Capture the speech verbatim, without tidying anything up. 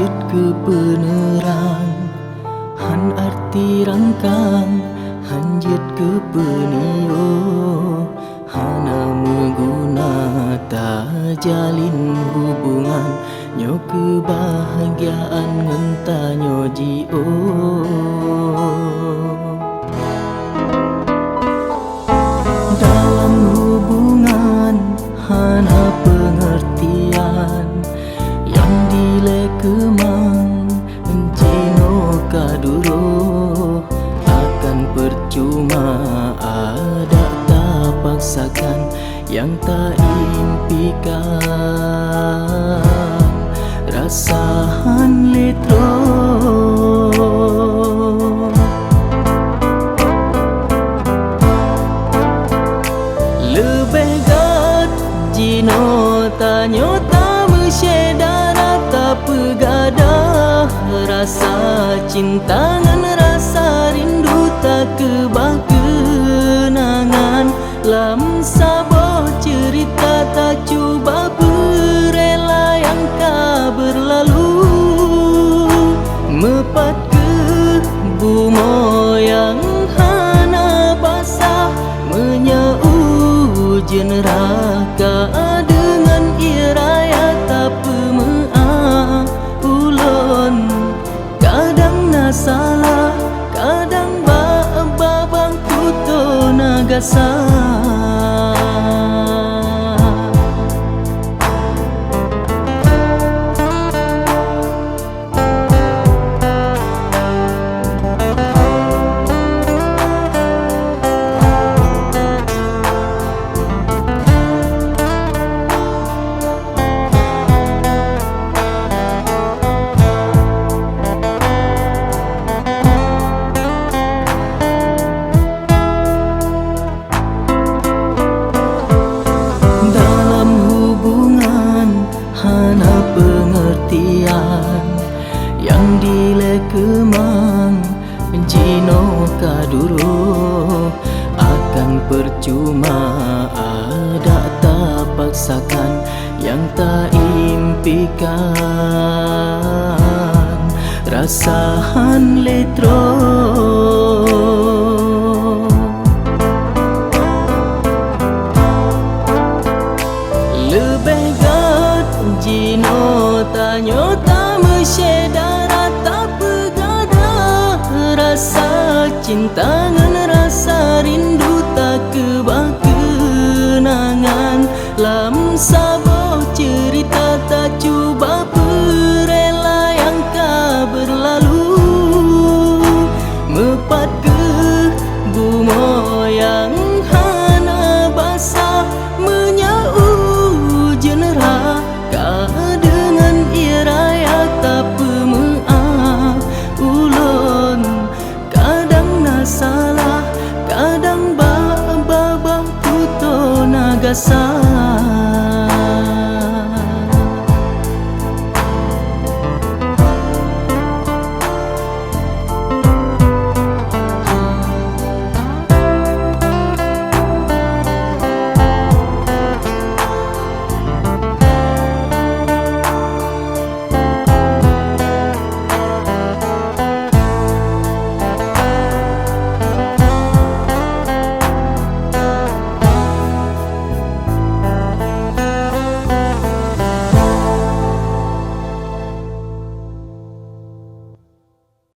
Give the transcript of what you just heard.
Jeuet keu peuneurang, han arti rangkang, han jeuet keu peuniyôh, hana meuguna tajalin hubungan. Nyoe keubahgiaan ngon tanyoe jiôh. Dalam hubungan hana peungeurtian, nyang dilée keumang jinoe ka duroh, akan peucuma adak tapaksakan. Nyang taimpikan rasa han lé troh. Leubeh gét jinoe tanyoe tameusyedara, tapeugadah rasa cinta ngon rasa rindu, takeubah keunangan. Lam saboh ceurita tacuba peurela nyang ka beurlalu. Meupat keuh bumoe nyang hana basah, meunyoe ujeuen raka deungon ié raya tapeumeu'ah ulôn. Kadang na salah, kadang bak babah tutoe na gasa. Dalam hubungan hana peungeurtian, nyang dilée keumang jinoe ka duroh, akan peucuma adak tapaksakan. Nyang taimpikan rasa han lé troh. Leubeh gét jinoe tanyoe tameusyedara, tapeugadah rasa cinta ngon rasa rindu, takeubah keunangan. Lam saboh ceurita tacuba peurela nyang ka beurlalu. Meupat keuh bumoe nyang hana basah, meunyoe ujeuen raka deungon ié raya tapeumeu'ah ulôn. Kadang na salah, kadang bak babah tutoe na gasa.